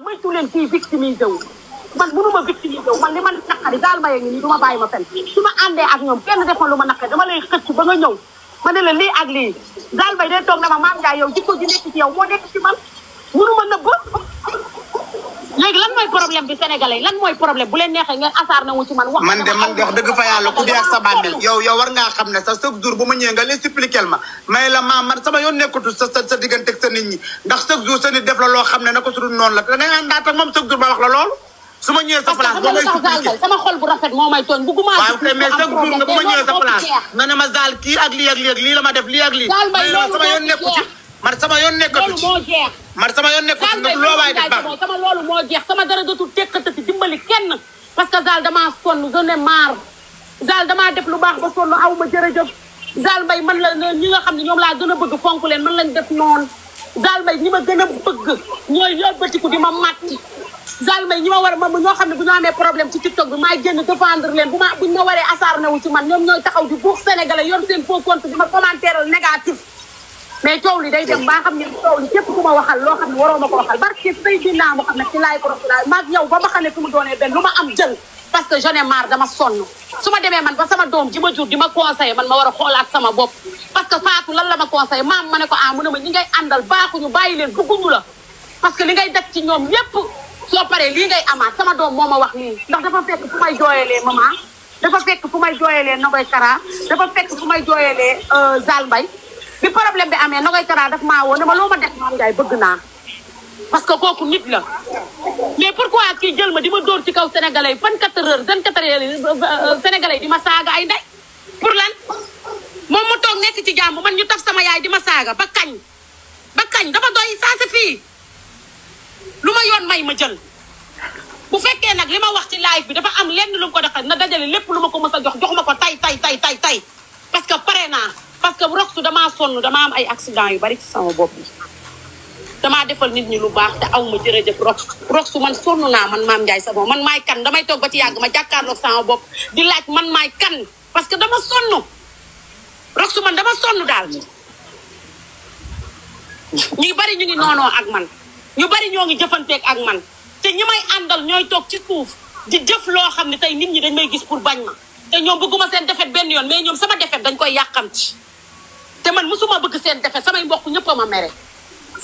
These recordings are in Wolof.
moytu leen kii victimisé wu man mënuma victimisé wu man li ma naqari daal ma ngi nii du ma bàyyi ma fen su ma àndee ak ñoom kenn defoon lu ma naqari dama lay xëcc ba nga ñëw ma ne la lii ak lii daal bay day toog na ma Mame Ndiaye yow jikko ji nekk ci yow moo nekk ci man mënuma nëbb. léegi lan mooy problème bi sénégalais lan mooy problème bu leen neexee ngeen asaar na wu ci man. wax man de wax dëgg fa yàlla ku dee ak sa bàmmeel yow war ngaa xam ne sa chaque jour bu ma ñëwee nga l'expliquer ma may la man sama yoon nekkatu sa diggante ak sa nit ñi ndax chaque jour sa nit def la loo xam ne na ko su dul noonu la da ngay àndaat ak moom chaque jour ba wax la loolu su ma ñëwee sa place ba may expliquer sama xol bu rafet moo may tooñ bëgguma waaw te mais chaque jour nga bu ma ñëwee sa place nga ne ma zaal kii ak lii ak lii ak lii la ma def lii ak lii sama yoon nekku ci man sama yoon nekkatu ci man sama yoon nekkatu ci loo waay def baax sama loolu moo jeex sama dara dootul tekkatati dimbali kenn parce que Zal damaa sonn je n'ai marre Zal damaa def lu baax ba sonn aw ma jërëjëf Zal Mbaye man la ñi nga xam ne ñoom laa gën a bëgg fonk leen man lañ def noonu Zal Mbaye ñi ma gën a bëgg ñooy yóbbatiku di ma matti Zal Mbaye ñi ma war ma ñoo xam ne bu ñu amee problème ci TikTok bi maay génn défendre leen buñ ma waree asaar newu ci man ñoom ñooy taxaw di buux sénégalais yor seen faux compte di ma commentaire négatif mais coow li day dem ba xam ne coow li képp ku ma waxal loo xam ne waroo ma ko waxal barke Seydina moo xam ne ci laay ko rafetlu maag yow ba ma xam ne fi mu doonee benn lu ma am jël parce que j'en ai marre dama sonn su ma demee man ba sama doom ji ma jur di ma conseillé man ma war a xoolaat sama bopp parce que Fatou lan la ma conseillé maam ma ne ko mu ne ma ñi ngay àndal baaxuñu bàyyi leen bëgguñu la parce que li ngay def ci ñoom yépp soo paree lii ngay amaat sama doom moo ma wax lii ndax dafa fekk fu may jooyalee maman dafa fekk fu may jooyalee Nogoy Kara dafa fekk fu may jooyalee Zal Mbaye bi problème bi amee Nogoy Kara daf maa woo ne ma loo ma def Mame Ndiaye bëgg naa parce que kooku nit la mais pourquoi kii jël ma di ma dóor ci kaw sénégalais yi 24 heures sénégalais yi di ma saaga ay ndey pour lan moom mu toog nekk ci jàmm man ñu taf sama yaay di ma saaga ba kañ dafa doy saa si fii lu ma yoon may ma jël bu fekkee nag li ma wax ci live bi dafa am lenn lu mu ko defal na dajale lépp lu ma ko mës a jox ma ko tay parce que pare naa parce que Roxu damaa sonn damaa am ay accident yu bari ci sama bopp bi damaa defal nit ñi lu baax te aw ma jërëjëf Roxu man sonn naa man Mame Ndiaye Savon man maay kan damay toog ba ci yàgg ma jàkkaarloog sama bopp di laaj man maay kan parce que dama sonn Roxu man dama sonn daal ñu bari ñu ngi noonoo ak man ñu bari ñoo ngi jëfanteeg ak man te ñi may àndal ñooy toog ci suuf di jëf loo xam ne tey nit ñi dañ may gis pour bañ ma te ñoom bëgguma seen defet benn yoon mais ñoom sama defet dañ koy yàqamti te man musuma bëgg seen defet samay mbokk ñëpp a ma mere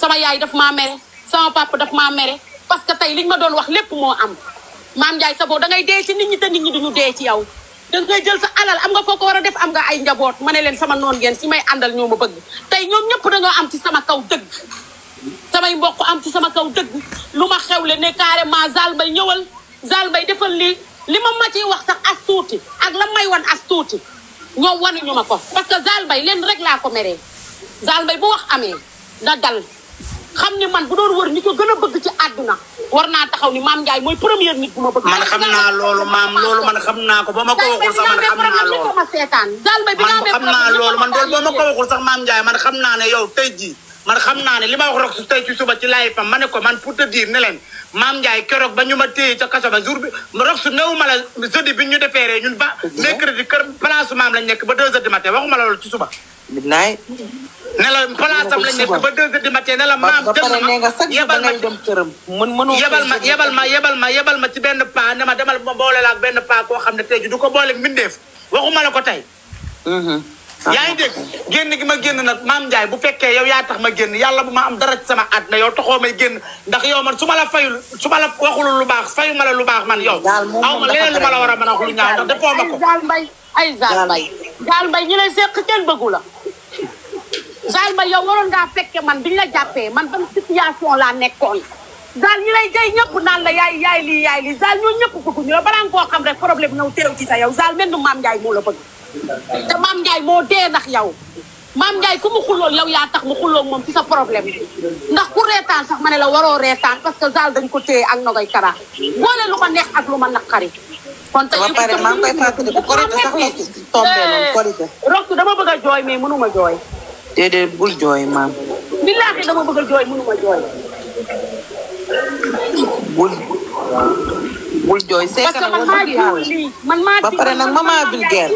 sama yaay daf maa mere sama papa daf maa mere parce que tey liñ ma doon wax lépp moo am Mame Ndiaye Savon da ngay dee ci nit ñi te nit ñi duñu dee ci yow da ngay jël sa alal am nga foo ko war a def am nga ay njaboot ma ne leen sama noon ngeen si may àndal ñoo ma bëgg tey ñoom ñëpp dañoo am ci sama kaw dëgg samay mbokk am ci sama kaw dëgg lu ma xewle ne carrément Zal Mbaye ñëwal Zal Mbaye defal li ma ciy wax sax as tuuti ak la may wan as tuuti ñoom wanuñu ma ko parce que Zal Mbaye leen rek laa ko meree Zal Mbaye bu wax amee da dal xam ni man bu doon wër ñi ko gën a bëgg ci àdduna war naa taxaw ni Mame Ndiaye mooy première nit bu ma bëgg. man xam naa loolu maam loolu man xam naa ko ba ma ko waxul sax man xam naa loolu ma seetaan Zal Mbaye bi nga xam naa loolu man loolu ba ma ko waxul sax Mame Ndiaye man xam naa ne yow tey jii man xam naa ne li ma wax Roxu tey ci suba ci live fam ma ne ko man pour te dire ne leen Mame Ndiaye keroog ba ñu ma téye ca kaso ba jour bi Roxu néew ma la jeudi bi ñu defeeree ñun ba mercredi kër place maam lañ nekk ba 2 heures du matin waxuma la loolu ci suba bilaay ne la place am lañ nekk ba 2 heures du matin ne la maam yebal ma ci benn paa ne ma demal ma boole la ak benn paa koo xam ne tey ji du ko boole mbindeef waxuma la ko tey yaa ngi dégg génn gi ma génn nag Mame Ndiaye bu fekkee yow yaa tax ma génn yàlla bu ma am dara ci sama àddina yow taxoo may génn ndax yow man su ma la waxul lu baax fayu ma la lu baax man yow aw ma leneen lu ma la war a mën a wax lu ñaaw ndax defoo ma ko ay Zal Mbaye ñi lay seq kenn bëggu la Zal Mbaye yow waroon ngaa fekke man biñ la jàppee man ban situation laa nekkoon Zal ñi lay jay ñëpp naan la yaay lii Zal ñoo ñëpp bëgguñu la balaa nga koo xam rek problème ñëw teew ci sa yow Zal mel ni Mame Ndiaye moo la bëgg te Mame Ndiaye moo dee ndax yow Mame Ndiaye ku mu xullool yow yaa tax mu xulloog moom ci sa problème ndax ku reetaan sax ma ne la waroo reetaan parce que Zal dañ ko téye ak Nogoy Kara boole lu ma neex ak lu ma naqari kon tey ba pare maa ngi koy fàttali bu korite sax la tombé noonu korite Roxu dama bëgg a jooy mais mënuma jooy déedéet bul jooy maam billaahi dama bëgg a jooy mënuma jooy bul jooy parce que man maa jiw lii man maa ba pare nag maman vulgaire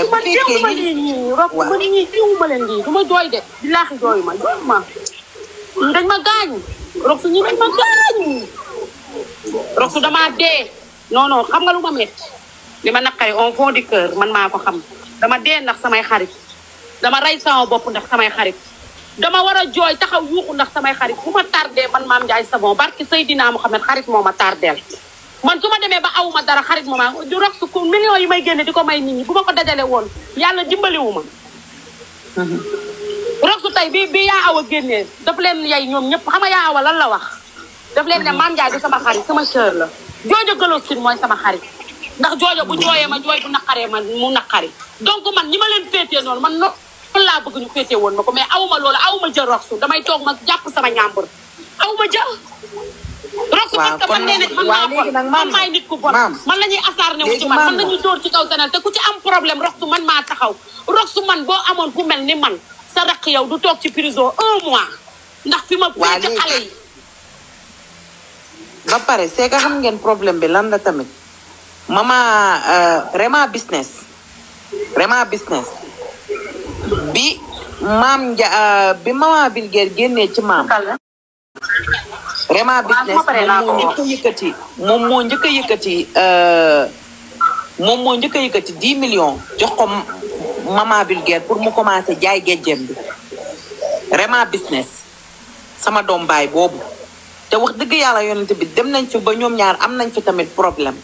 bu fekkee lii Roxu ma ñii jiwuma leen lii du ma jooy de billaahi jooyu ma dañ ma gaañ Roxu ñi dañ ma gaañ Roxu damaa dee non xam nga lu ma metti li ma naqari au fond du cœur man maa ko xam dama dee ndax samay xarit dama rey sama bopp ndax samay xarit dama war a jooy taxaw yuuxu ndax samay xarit bu ma tardé man Mame Ndiaye Savon barki Seydina Mouhamed xarit moo ma tardeel man su ma demee ba awuma dara xarit moo ma du Roxu ko millions yi may génne di ko may nit ñi bu ma ko dajale woon yàlla dimbaliwu ma Roxu tey bi yaa awa génnee daf leen yay ñoom ñëpp xam nga yaa awa lan la wax daf leen ne Mame Ndiaye du sama xarit sama sœur la joojo Galosin mooy sama xarit ndax joojo bu jooyee ma jooy bu naqaree ma mu naqari donc man ñi ma leen féetee noonu man noonu laa bëgg ñu féetee woon ma ko mais awuma loolu awuma jël Roxu damay toog ma jàpp sama ñàmbur awuma jël Roxu parce que man nee na man maay nit ku bon man la ñuy asaar ne wu ci man la ñuy dóor ci kaw Sénégal te ku ci am problème Roxu man maa taxaw Roxu man boo amoon ku mel ni man sa rakk yow du toog ci prison 1 mois ndax fi ma féete xale yi ba pare c'est que xam ngeen problème bi lan la tamit maman Rema business bi maam bi maman Vulgaire génnee ci maam Rema business moom moo njëkk a yëkkati 10 millions jox ko maman Vulgaire pour mu commencer jaay géejjem bi Rema business sama doom baay boobu te wax dëgg yàlla yonent bi dem nañ fi ba ñoom ñaar am nañ fi tamit problème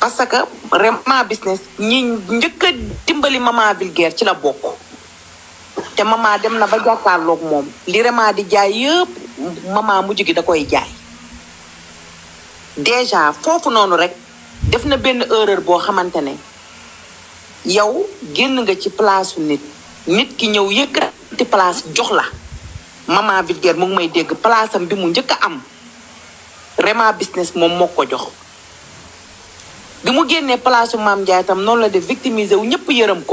parce que Rema business ñi njëkk a dimbali maman Vulgaire ci la bokk te maman dem na ba jàkkaarloog moom li Rema di jaay yëpp maman mujj gi da koy jaay déjà foofu noonu rek def na benn erreur boo xamante ne yow génn nga ci place nit ki ñëw yëkkati place jox la maman Vulgaire mu ngi may dégg place am bi mu njëkk a am Rema business moom moo ko jox bi mu génnee place Mame Ndiaye tam noonu la def victimiser wu ñëpp yërëm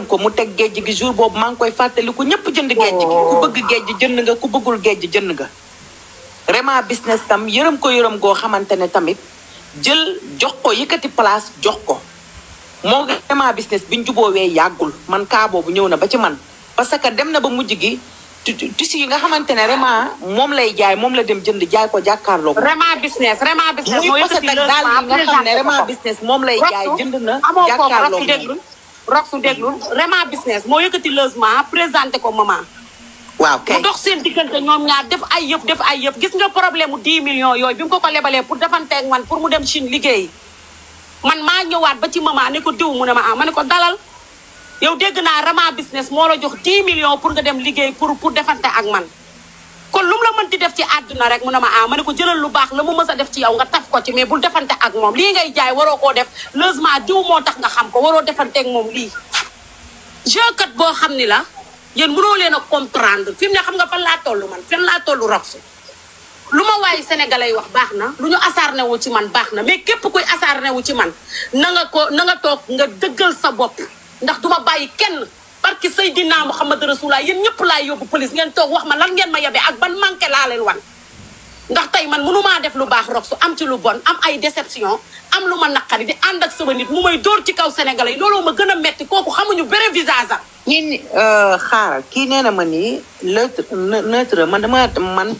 ko mu teg géej gi jour boobu maa ngi koy fàttaliku ñëpp jënd géej gi ku bëgg géej jënd nga ku bëggul géej jënd nga Rema business tam yërëm goo xamante ne tamit jël jox ko yëkkati place jox ko moo Rema business biñ juboowee yàggul man kaa boobu ñëw na ba ci man parce que dem na ba mujj gi tissu yi nga xamante ne Rema moom lay jaay moom la dem jënd jaay ko jàkkaarloo ko. Rema business muy parce que daal yi nga xam ne Rema business moom lay jaay jënd na jàkkaarloo ko. Roxu déglul Rema business moo yëkkati logement présenté ko maman. waaw kay mu dox seen diggante ñoom ñaar def ay yëf gis nga problème mu 10 millions yooyu bi mu ko lebalee pour defanteeg man pour mu dem Chine liggéey man maa ñëwaat ba ci maman ne ko diw mu ne ma ne ko dalal. yow dégg naa Rema business moo la jox 10 millions pour nga dem liggéey pour defante ak man kon lu mu la mënti def ci àdduna rek mu ne ma ne ko jëlal lu baax la mu mës a def ci yow nga taf ko ci mais bul defante ak moom lii ngay jaay waroo koo def logement diw moo tax nga xam ko waroo defante ak moom lii jeukat boo xam ni la yéen mënoo leen a comprendre fi mu ne xam nga fan laa toll man fan laa toll Roxu lu ma waaye sénégalais yi wax baax na lu ñu asarne wu ci man baax na mais képp kuy asarne wu ci man na nga toog nga dëggal sa bopp ndax duma bàyyi kenn barki Seydina Muhammad Rasulullah yéen ñëpp laay yóbbu police ngeen toog wax ma lan ngeen ma yebee ak ban manqué laa leen wan ndax tey man mënumaa def lu baax Roxu am ci lu bon am ay déception am lu ma naqari di ànd ak sama nit mu may dóor ci kaw sénégalais yi looloo ma gën a metti kooku xamuñu vrai visage am xaaral kii nee na ma nii neutre man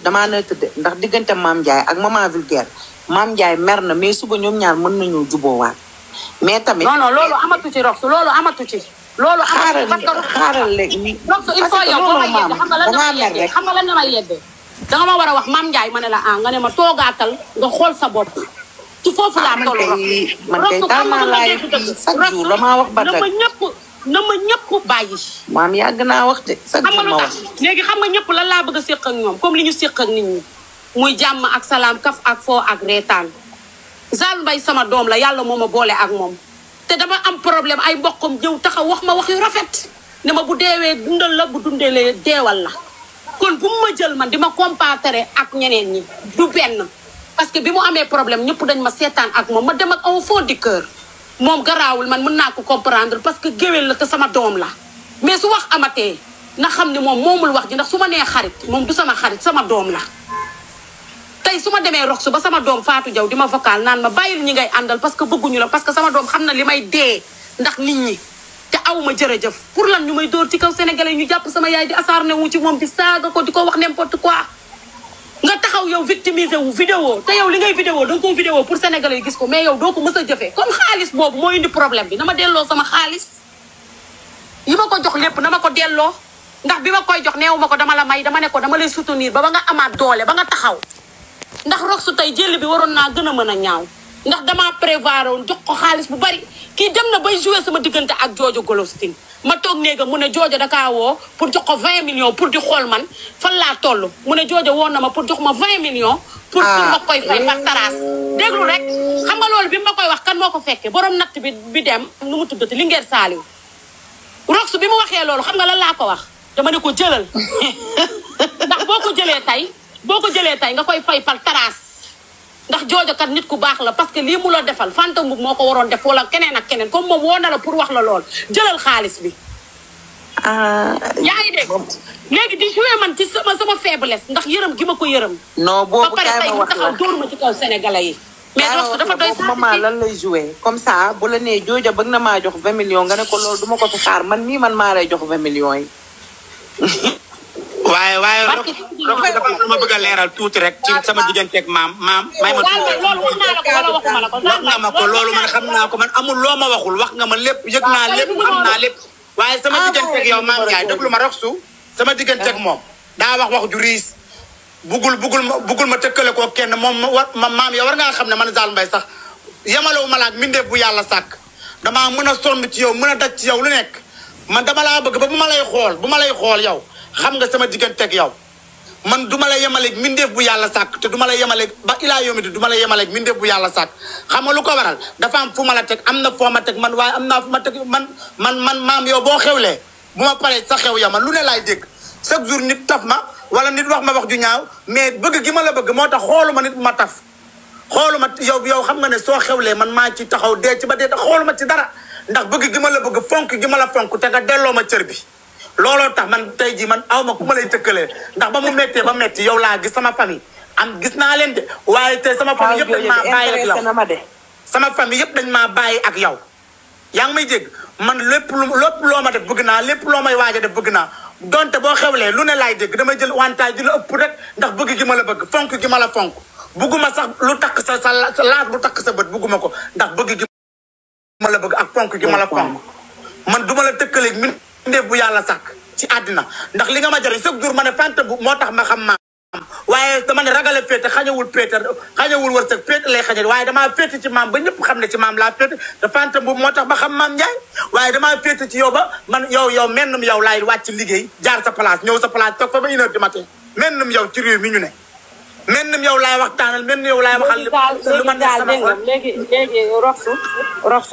damaa neutre de ndax diggante Mame Ndiaye ak maman Vulgaire Mame Ndiaye mer na mais suba ñoom ñaar mën nañu juboowaat mais tamit non loolu amatu ci Roxu loolu amatu ci loolu amatu ci parce que xaaral léegi Roxu il faut yow boo may yedde xam nga lan nga may yedde danga ma war a wax Mame Ndiaye ma ne la nga ne ma toogaatal nga xool sa bopp ci foofu laa toll man kay tàmmaa laay chaque jour damaa wax ba tey na ma ñëpp bàyyi maam yàgg naa wax de chaque jour ma wax léegi xam nga ñëpp lan laa bëgg a séq ak ñoom comme li ñu séq ak nit ñi muy jàmm ak salaam kaf ak foo ak reetaan Zal Mbaye sama doom la yàlla moo ma boole ak moom te dama am problème ay mboqam ñëw taxaw wax ma wax yu rafet ne ma bu deewee dundal la bu dundelee deewal la kon bu mu ma jël man di ma comparer ak ñeneen ñi du benn parce que bi mu amee problème ñëpp dañ ma seetaan ak moom ma dem ak au fond du cœur moom garaawul man mën naa ko comprendre parce que géwél la te sama doom la mais su wax amatee na xam ne moom moomul wax ji ndax su ma nee xarit moom du sama xarit sama doom la tey su ma demee Roxu ba sama doom Fatou Diaw di ma vocal naan ma bàyyil ñi ngay àndal parce que bëgguñu la parce que sama doom xam na li may dee ndax nit ñi te aw ma jërëjëf pour lan ñu may dóor ci kaw sénégalais ñu jàpp sama yaay di asarne wu ci moom di saaga ko di ko wax n'importe quoi nga taxaw yow victimiser wu vidéo te yow li ngay vidéo danga ko vidéo pour sénégalais yi gis ko mais yow doo ko mës a jëfee comme xaalis boobu moo indi problème bi na ma delloo sama xaalis yi ma ko jox lépp na ma ko delloo ndax bi ma koy jox neewu ma ko dama la may dama ne ko dama lay soutenir ba nga amaat doole ba nga taxaw ndax Rox tey jël bi waroon naa gën a mën a ñaaw ndax damaa prévoir woon jox ko xaalis bu bari kii dem na bay jouer sama diggante ak Jojo Golosting ma toog néega mu ne Jojo dakaa woo pour jox ko 20 millions pour di xool man fan laa toll mu ne Jojo woon na ma pour jox ma 20 millions pour ma koy fay par taraas déglu rek xam nga loolu bi ma koy wax kan moo ko fekkee borom natt bi dem nu mu tuddati Linguère Saliou Rox bi mu waxee loolu xam nga lan laa ko wax dama ne ko jëlal ndax boo ko jëlee tey nga koy fay par taraas ndax Jojo kat nit ku baax la parce que lii mu la defal Fanta Mboup moo ko waroon def wala keneen ak keneen comme moom woo na la pour wax la lool jëlal xaalis bi. yaa ngi dégg léegi di joué man ci sama faiblesse ndax yërëm gi ma ko yërëm. non boobu kaay ma wax la ba pare tey mu taxaw dóor ma ci kaw sénégalais yi. mais Rox dafa doy saa maman lan lay joué comme ça bu la nee Jojo bëgg na maa jox 20 millions nga ne ko loolu duma ko fi xaar man maa lay jox 20 millions yi. waaye Rox dafa am lu ma bëgg a leeral tuuti rek ci sama digganteeg maam may ma tuuti loolu wax naa la ko wala waxuma la ko. wax nga ma ko loolu man xam naa ko man amul loo ma waxul wax nga ma lépp yëg naa lépp xam naa lépp waaye sama digganteeg yow maam Ndiaye déglu ma Rox sama digganteeg moom daa wax ju riis bugul ma tëkkale koo kenn moom maam yow war ngaa xam ne man Zale Mbaye sax yamalewu ma la ak mbindeef bu yàlla sàkk damaa mën a sonn ci yow mën a daj ci yow lu nekk man dama laa bëgg ba bu ma lay xool yow xam nga sama digganteeg yow man duma la yemaleeg mindeef bu yàlla sàkk te duma la yemaleeg ba ilaa yomi di duma la yemaleeg mindeef bu yàlla sàkk xam nga lu ko waral dafa am fu ma la teg am na foo ma teg man waaye am naa fu ma teg man maam yow boo xewlee bu ma paree sa xew ya man lu ne laay dégg chaque jour nit taf ma wala nit wax ma wax ju ñaaw mais bëgg gi ma la bëgg moo tax xooluma nit bu ma taf xooluma yow xam nga ne soo xewlee man maa ci taxaw dee ci ba dee xooluma ci dara ndax bëgg gi ma la bëgg fonk gi ma la fonk te nga delloo ma cër bi looloo tax man tey jii man aw ma ku ma lay tëkkalee ndax ba mu méttee ba métti yow laa gis sama famille gis naa leen de waaye tey sama famille yëpp dañ maa bàyyi ak yow sama famille yëpp dañ maa bàyyi ak yow yaa ngi may dégg man lépp loo ma def bëgg naa lépp loo may waaj a def bëgg naa donte boo xewlee lu ne laay dégg damay jël wantaay di la ëpp rek ndax bëgg gi ma la bëgg fonk gi ma la fonk bugguma sax lu takk sa laas bu takk sa bët bugguma ko ndax bëgg gi ma la bëgg ak fonk gi ma la fonk man duma la tëkkaleeg min ndéef bu yàlla sàkk ci àddina ndax li nga ma jariñ chaque jour ma ne Fanta Mboup moo tax ma xam maam waaye dama ne ragale féete xañawul wërsëg féete lay xañal waaye damaa féete ci maam ba ñëpp xam ne ci maam laa féete te Fanta Mboup moo tax ma xam maam Ndiaye waaye damaa féete ci yow ba man yow mennum yow laay wàcc liggéey jaar sa place ñëw sa place toog fa ba 1h du matin mennum yow ci réew mi ñu ne mennum yow laay waxtaanal mennum yow laay waxal lu ma neex sama xol léegi Rox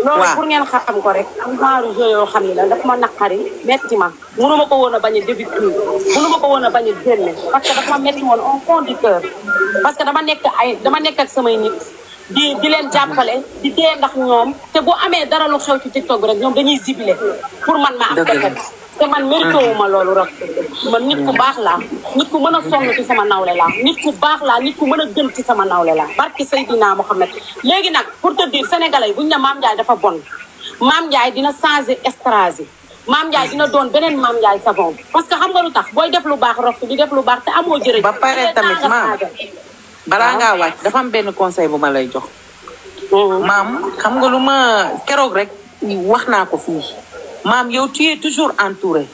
loolu pour ngeen xam ko rek am genre jeu yoo xam ne la daf ma naqari metti ma mënuma ko woon a bañ a débuter mënuma ko woon a bañ a génne parce que dafa ma metti woon au fond du cœur parce que dama nekk ak samay nit di leen jàppale di dee ndax ñoom te bu amee dara lu xew ci TikTok bi rek ñoom dañuy ciblé pour man ma am defet te man mérité wu ma loolu rek man nit ku baax laa nit ku mën a sonn ci sama nawle laa nit ku baax laa nit ku mën a gën ci sama nawle laa barki Seydina Mohamed léegi nag pour te dire sénégalais yi buñ ne Mame Ndiaye dafa bon Mame Ndiaye dina changer stratégie Mame Ndiaye dina doon beneen Mame Ndiaye savon parce que xam nga lu tax booy def lu baax Rox di def lu baax te amoo jërëjëf ba pare tamit maam balaa ngaa wàcc dafa am benn conseil bu ma lay jox maam xam nga lu ma keroog rek wax naa ko fii maam yow tu es toujours entouré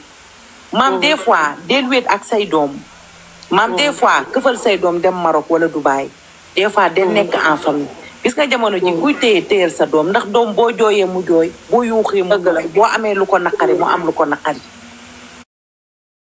maam des fois del wéet ak say doom maam des fois këfal say doom dem Maroc wala Dubaï des fois del nekk en famille gis nga jamono ji kuy téyel sa doom ndax doom boo jooyee mu jooy boo yuuxee mu jooy boo amee lu ko naqari mu am lu ko naqari